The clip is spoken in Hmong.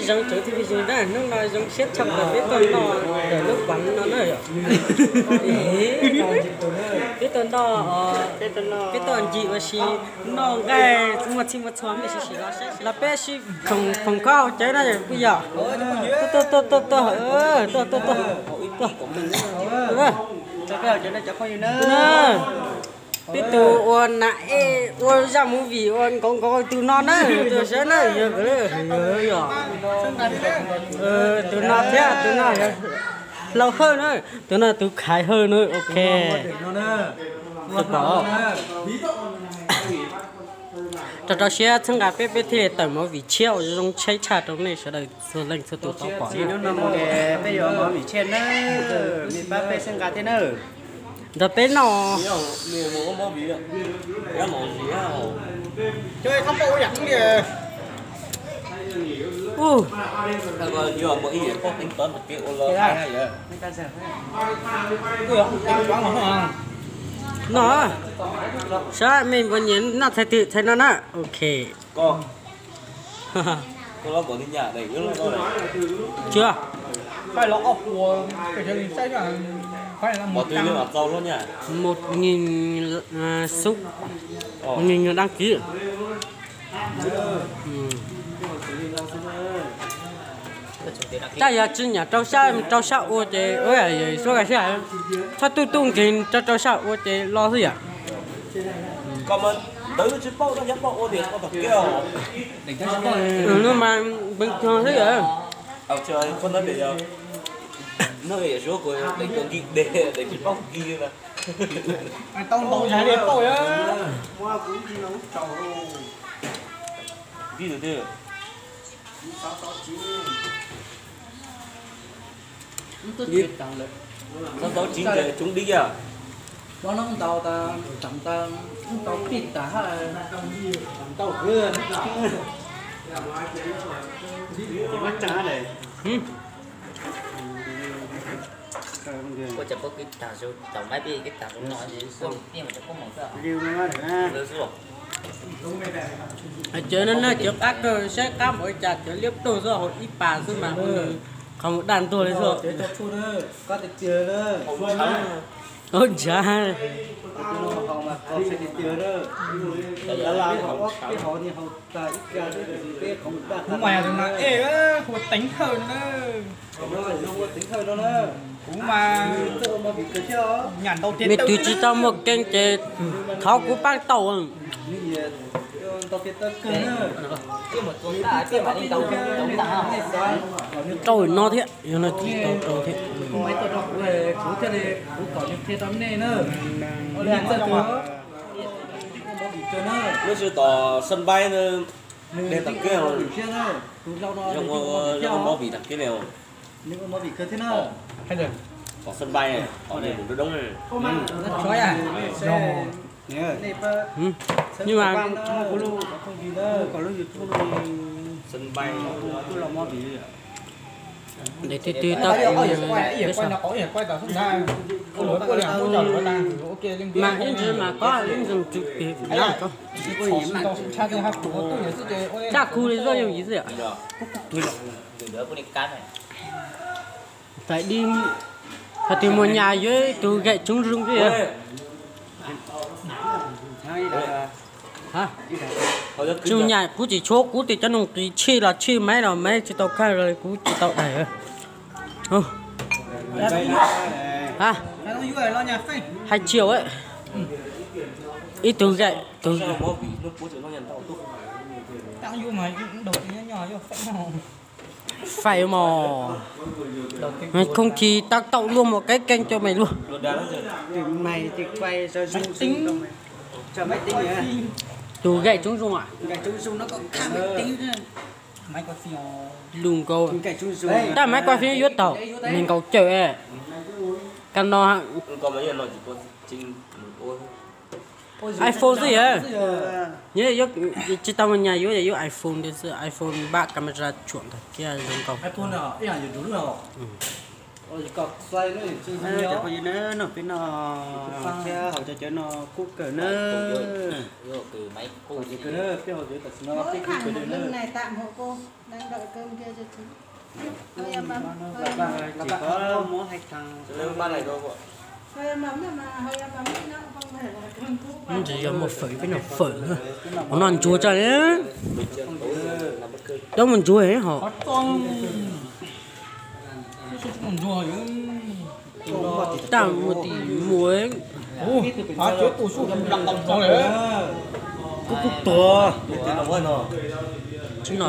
Zoo tsoom phooj ywg na, hnub no zoo siab tshaj plaws peb tuaj noj ntawm lub pas no na yom. Peb tuaj noj, peb tuaj ncig ua si, noj nqaij muaj txhij muaj txhua mej sim sim los saib los peb sib khoom khoom khaub hauv cawv na yom, puas yog? Tuaj tuaj tuaj tuaj tuaj tuaj tuaj tuaj tuaj. Peb tus ua nam ej ua zaj movie ua nkaus nkaus tus no na, tus saib na, yog, yog, tus no thiab tus no yog Hlau Hawj na, tus no tus Khais Hawj na, ok. Rau rau siab txhawb nqa peb, peb thiaj li tawm movie tshiab uas zoo tshaib tshaj rau nej sawv daws txhua leej txhua tus tau pom na. Peb yuav movie tshiab na, nej pab peb txhawb nqa thiab na. Nrog peb noj. Ub. No, saib mej npuas nyiam noj txhais twg txhais no na. Ok. Tsis, một nghìn, à, sub, một nghìn người đăng ký. Tab yog tsis nyiam rau sab, rau sab ua ces, suab ka sab, txhob tuj tuj nkeeg rau rau sab ua ces los xwb yom. Ntawd tsis paub, nyob paub ua tias koj tom kiab os. No mas bình thường xwb yom. Tau ntau yog li paub. Sáu sáu chín kìa, trúng đích à. Bó nón ntau tas, tseem tas, ntau pij tas hab, ntau hwv. Ua cas peb kib tag zoo, tau mab peb kib tag zoo no, peb mas cov poj mos xwb. Cov no na cov qab kawg, saib qab npaum li cas, cov liab pluag xwb, haus ib pas xwb mas qhov muag daj ntuag li xwb. Ub, ntshav. Kuv mas tus no es hu Teev Hawj na. Kuv mas nyam ntau tiag. Mej twg tsis tau muaj keeb ces thov kuv paab tau. Rau no thiab, yog no tsis tau rau thiab. Lub sij tom sân bay na, de tom keb, zoo ua movie tom keb li. Tom sân bay, tom ne mus doob doob. Nhưng mà sân bay. Để từ từ tao. Mà ib ntsis mas có ib ntsis trực tiếp Txaj khu li zoj yooj yim xwb yom. Phải đi, hais tias mus nyas yuav ib tug gậy chống rung xwb yom. Tsis nyas kuv tsis tshuav, kuv tias cov noog qis tshij los tshij, maiv los maiv, tsis tau kag los kuv tsis tau daig. Hai triệu ấy. Ib tug gậy, tus Phải mà. Không thì tao tạo luôn một cái kênh cho mày luôn. Tus gậy chống rung à? Lus nkaus. Tab máy quay phim yuav tau nees nkaum cawm. Kab no iPhone xwb yom. Nyob tsis tau nyas yuav, yuav iPhone xwb, iPhone ba camera tsuam ntag thiab zoo nkaus. Cov phooj ywg na, no peb no thiab hauv cov cawv no kub kawg na. Tsis muab hais tag. Ntsis yog muaj fawm peb noj fawm. Qhov no ntsuag tsa li. Coj mus ntsuag hos. Tag mus tim mus. Kub kub tuag. Tsis no.